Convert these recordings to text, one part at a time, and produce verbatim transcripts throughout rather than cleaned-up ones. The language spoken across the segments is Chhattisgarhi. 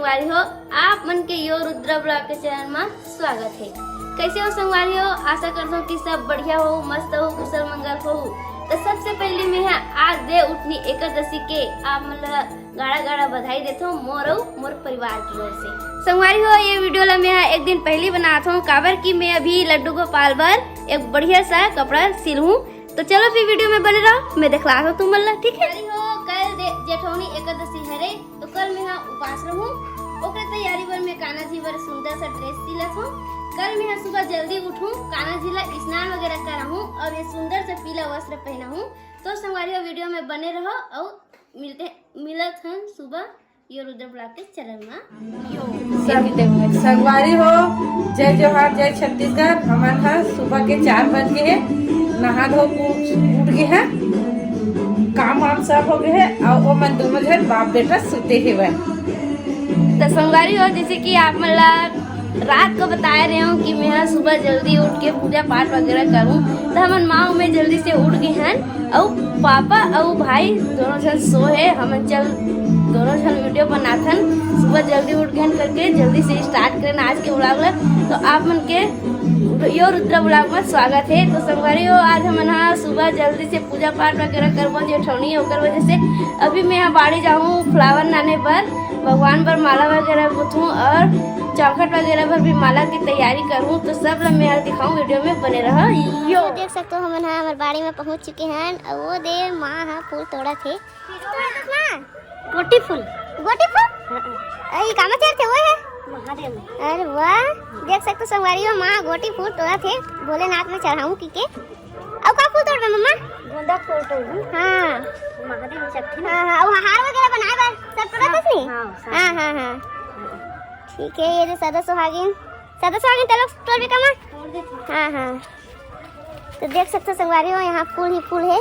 संगवारी हो, आप मन के यो रुद्र ब्लॉग के चैनल मा स्वागत हे। कैसे हो संगवारी हो? आशा करत हूँ कि सब बढ़िया हो, मस्त हो, कुशल मंगल हो। तो सबसे पहले मैं हा आज देव उठनी एकादशी के आप मन ला गाड़ा गाड़ा बधाई देथो मोर अउ मोर परिवार की ओर से। संगवारी हो, ये वीडियो ला मैं हा एक दिन पहले बनात हूँ, काबर कि मैं अभी लड्डू गोपाल बर एक बढ़िया सा कपड़ा सिल हूँ। तो चलो फिर वीडियो में बने रहो, मैं दिखलात हूँ तुम मन ला, ठीक है? संगवारी हो, कल दे-, जेठौनी एकादशी हरे, तो कल मैं हा उपास रहूँ। ओकरे तैयारी बर मैं कान्हा जी बर सुंदर सा ड्रेस सिलत हूँ। कल मैं हा सुबह जल्दी उठूँ, कान्हा जी ला स्नान वगैरह कराहूँ और ये सुंदर सा पीला वस्त्र पहनाहूँ। तो संगवारी हो, वीडियो में बने रहो और मिलते मिलत हन सुबह यो रुद्र ब्लॉग के चैनल मा। यो। संगवारी हो, जय जोहार, जय छत्तीसगढ़। हमन हा सुबह के चार बज गे हे, नहा धो के उठ गे हे, काम वाम सब हो गे हे, अउ ओमन दोनों झन बाप बेटा सुते हेवय। तो संगवारी हो, जैसे कि आप मन ला रात को बताए रहे हूँ कि मैं हा सुबह जल्दी उठ के पूजा पाठ वगैरह करूँ, तो हमन माँ में जल्दी से उठ गे हन। अउ पापा अउ भाई दोनों झन सो हे, हमन चल दोनों झन वीडियो बनाथन। सुबह जल्दी उठ गेन करके जल्दी से स्टार्ट करेन आज के व्लॉग ला। तो आप मन के यो रुद्र व्लॉग में स्वागत है। तो संगवारी हो, आज हमन हा सुबह जल्दी से पूजा पाठ वगैरह करबो जेठौनी, ओकर वजह से अभी मैं हा बाड़ी जाहूँ फ्लावर लाने बर, भगवान बर माला वगैरह गुथूँ और चौखट वगैरह बर भी माला की तैयारी करूँ। तो सब ला मैं हा दिखाऊँ, वीडियो में बने रहो। यो देख सकते हो, हमन हा हमर बाड़ी में पहुँच चुके हैं। अउ वो दे माँ हा फूल तोड़त हे। माँ, गोटी फूल। गोटी फूल? हाँ, हाँ। अरे, ये कामा चढ़ते हुए है? महादेव में। अरे वाह, देख सकते हो संगवारी हो, माँ गोटी फूल तोड़त हे, भोलेनाथ में चढ़ाऊँ की के। अउ का फूल तोड़बे मम्मा? गोंदा फूल तोड़बे। हाँ। महादेव में चढ़थे ना। हाँ, हाँ, अउ हार वगैरह बनाए बर सब तोड़त हस नी? हाँ, सब। हाँ, हाँ, हाँ। ठीक है, ये दे सदा सुहागिन, सदा सुहागिन तलक तोड़बे का माँ? तोड़ दे। हाँ, हाँ। तो देख सकते हो संगवारी हो, यहाँ फूल ही फूल है।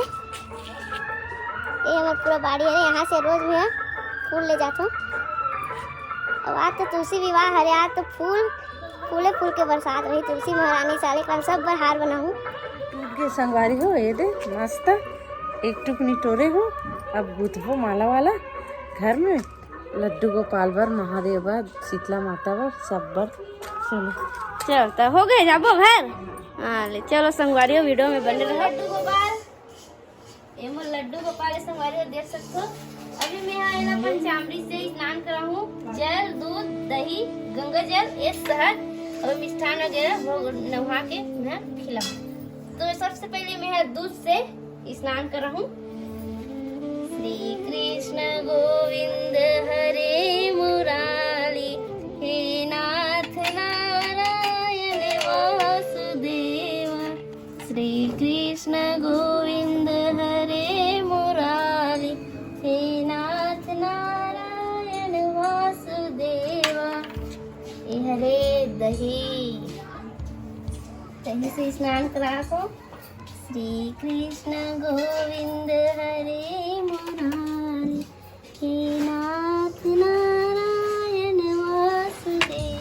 ये हमर पूरा बाड़ी है, यहाँ से रोज मैं फूल ले जाथों। अउ आज तो तुलसी विवाह हरे, आज तो फूल, फूले फूल के बरसात रही। तुलसी महारानी साले का हम सब बर हार बनाहूँ। टूट गे संगवारी हो, ये दे मस्त एक टुकनी टोरे हो। अब गुथबो माला वाला घर में। लड्डू गोपाल बर, महादेव बर, शीतला माता बर, सब बर। चलो, चल, त हो गए, जाबो घर। हाँ, ले चलो संगवारी हो, वीडियो में बने रहो। लड्डू गोपाल, ये मोर लड्डू गोपाल है संगवारी हो, देख सकते हो। अभी मैं यहाँ है ना पंचामृत से स्नान कराहूँ, जल, दूध, दही, गंगा जल, ये शहद और मिष्ठान वगैरह भोग नहा के मैं खिलाऊँ। तो सबसे पहले मैं यहाँ दूध से स्नान कराहूँ। श्री कृष्ण गोविंद हरे मुरारी, हे नाथ नारायण वासुदेव। श्री कृष्ण गोविंद हरे मुरारी, हे नाथ नारायण वासुदेव। ये हरे दही, दही से स्नान कराहूँ। श्री कृष्ण गोविंद हरे मुरारी, हे नाथ नारायण वासुदेव।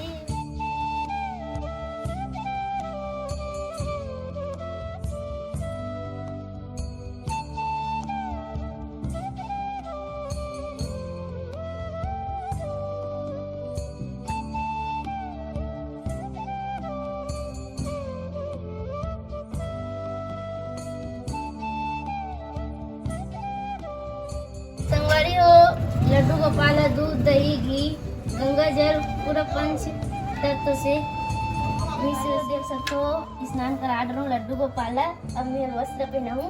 संगवारी हो, लड्डू गोपाल ह दूध, दही, घी, गंगा जल, पूरा पंच तत्व से मिश्र देख सकते हो। स्नान करा डरो लड्डू गोपाल ह। अब मैं वस्त्र पहनाऊँ।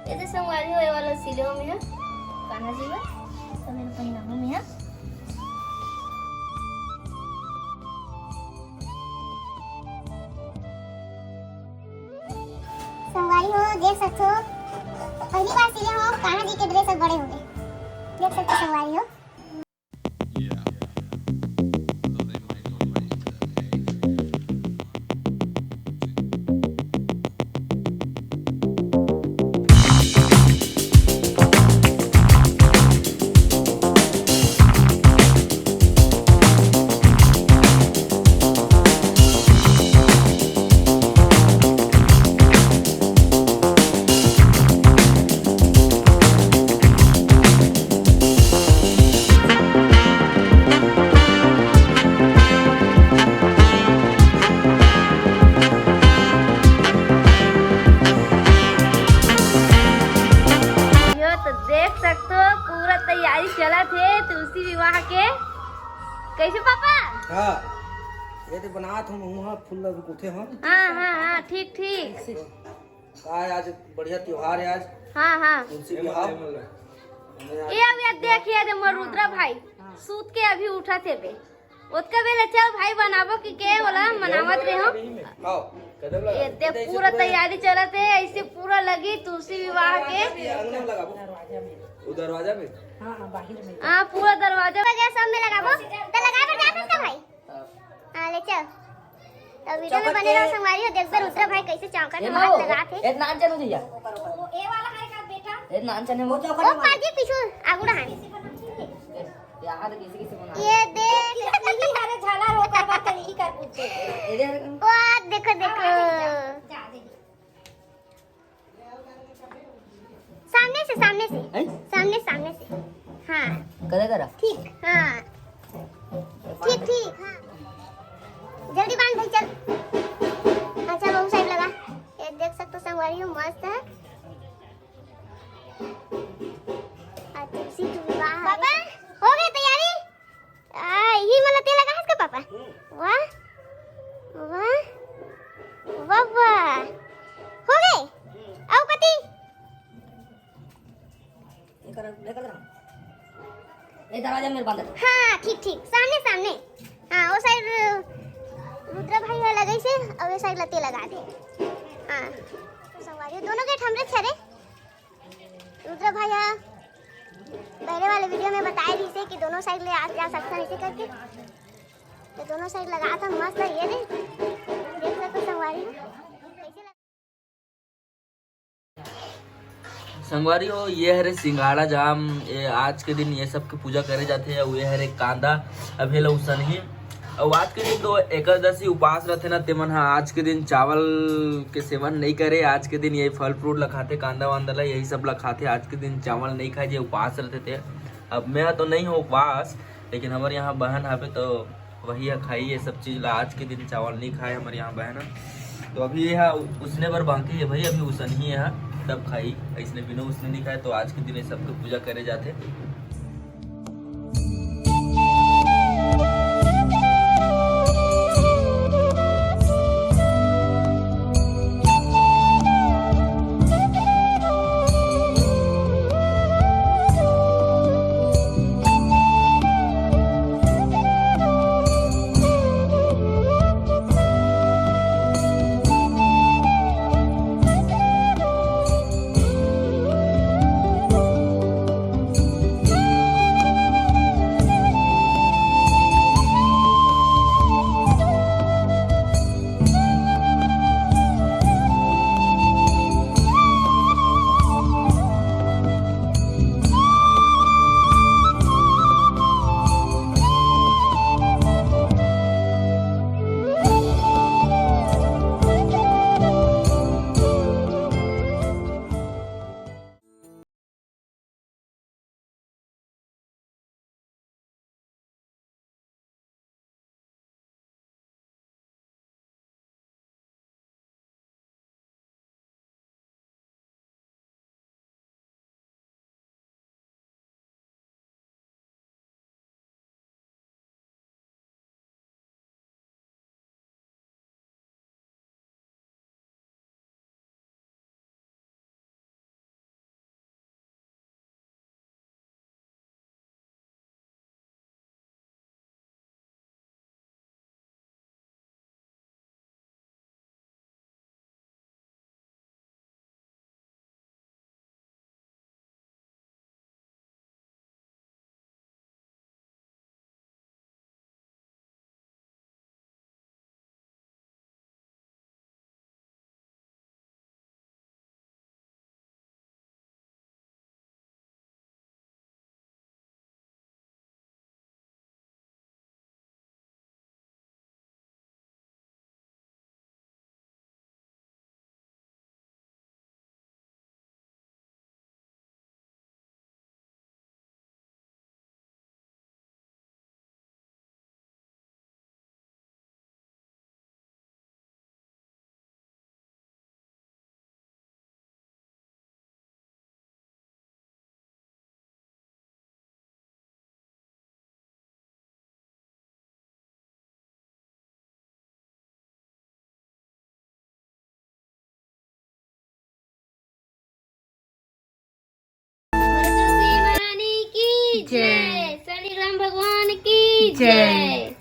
ये तो संगवारी हो, ये वाला सिले हो मैं ह कान्हा जी बर, तो मैं पहनाऊँ मैं ह। संगवारी हो, देख सकते हो, पहली बार सिले हो कान्हा जी के ड्रेस, अब बड़े हो गए। देख सकते हो संगवारी हो। हम वहाँ फूल ला रुकोथे, हाँ। हाँ, हाँ, हाँ, ठीक, ठीक। का है, आज बढ़िया त्योहार है आज। हाँ, हाँ। तुलसी विवाह। ये अब ये देखिए, दे मोर रुद्रा भाई सूत के अभी उठा थे बे। ओतका बेले चल भाई बनाबो कि के बोला मनावत रहे हो। हाँ। ये देख पूरा तैयारी चलत है, ऐसे पूरा लगी तुलसी विवाह के। ये अंगना में लगाबो। वो दरवाजा में। हाँ, पूरा दरवाजा में। सब में लगाबो। तो लगा तो जा सकता भाई। हाँ, ले चल। तो वीडियो में बने रहो संगवारी हो, देखबे रुद्र भाई कैसे चौकट ए मार माओ, लगा थे। ए नान चनो भैया। ए वाला है का बेटा? ए नान चने वो ओ पाजी पीछू आगू रहा। यहाँ तो किसी किसी को ना। ये दे। यही हरे झाला रो कर बात नहीं कर पूछे। ए दे। वाह, देखो, देखो। जा दे। सामने से, सामने से। हैं? सामने, सामने से। हाँ। करे करा? ठीक, हाँ। ठीक, ठीक, हाँ। जल्दी बांध भाई, चल। अच्छा, वो साइड लगा। ये देख सकते हो संगवारी हो, मस्त है। आज तुलसी विवाह है। पापा, हो गई तैयारी? आ, ये मला तेल लगा है इसका पापा। वाह, वाह, वाह, वाह। हो गए? आओ कती। ये कर, ये कर रहा। ये दरवाजा में बंद है। हाँ, ठीक, ठीक, सामने, सामने। हाँ, वो साइड रुद्र भाई है लगे से, और ये साइड लते लगा दे। हाँ, संगवारी दोनों गेट हमरे छरे। रुद्र भाई हा पहले वाले वीडियो में बताए रहिसे कि दोनों साइड ले आ जा सकता है ऐसे करके। तो दोनों साइड लगा था मस्त है, ये दे देख सकते संगवारी हो। कैसे लगा? संगवारी हो, ये हरे सिंघाड़ा जाम, ये आज के दिन ये सब के पूजा करे जाथे। अउ ये हरे कांदा, अभी ला उसनही। अउ आज के दिन तो एकादशी उपास रथे ना, तेमन ह आज के दिन चावल के सेवन नइ करे। आज के दिन ये फल फ्रूट ला खाथे, कांदा वांदा ला, यही सब ला खाथे। आज के दिन चावल नइ खाए, जे उपास रथे ते। अब मैं तो नइ हो उपास, लेकिन हमर यहाँ बहन हवे तो वही ह खाई ये सब चीज ला। आज के दिन चावल नइ खाए हमर यहाँ बहन ह। तो अभी ये ह उसने बर बाकी है भाई, अभी उसनही है, तब खाई। इसने बिना उसने नइ खाए, तो आज के दिन ये सबके पूजा करे जाथे। जय।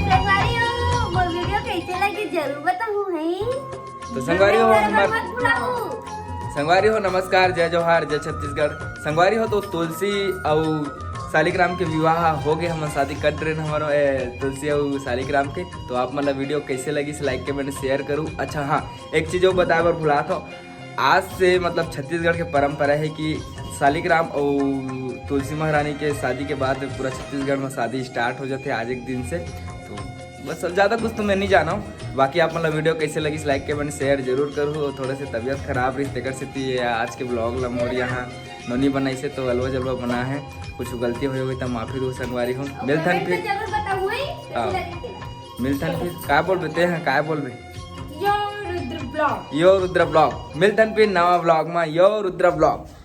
संगवारी हो, मोर वीडियो कैसे लगे जरूर बताहू है। तो संगवारी हो, हमार संगवारी हो, नमस्कार, जय जोहार, जय छत्तीसगढ़। संगवारी हो, तो तुलसी अउ सालिग्राम के विवाह हो गए, हमन शादी कर रहे हमारो, ए, तुलसी अउ सालिग्राम के। तो आप मन ला वीडियो कैसे लगिस, लाइक, कमेंट, शेयर करू। अच्छा हाँ, एक चीज और बताए बर भुलात हो, आज से मतलब छत्तीसगढ़ के परंपरा है कि सालिग्राम अउ तुलसी महारानी के शादी के बाद पूरा छत्तीसगढ़ में शादी स्टार्ट हो जाते आज एक दिन से। तो बस अब ज्यादा कुछ तो मैं नहीं जाना हूँ। बाकी आप मन ला वीडियो कैसे लगिस, लाइक, कमेंट, शेयर जरूर करू। और थोड़े से तबीयत खराब रही, तेकर सेती ये आज के ब्लॉग ला मोर यहाँ नोनी बनाई से तो अलवा जलवा बना है। कुछ गलती हुई हुई तो माफी दो संगवारी हो। मिलथन फिर। जरूर बताऊँ, हाँ। मिलथन फिर। काय बोलबे ते हैं, काय बोलबे? यो रुद्र ब्लॉग। यो रुद्र ब्लॉग। मिलथन फिर नवा ब्लॉग में, यो रुद्र ब्लॉग।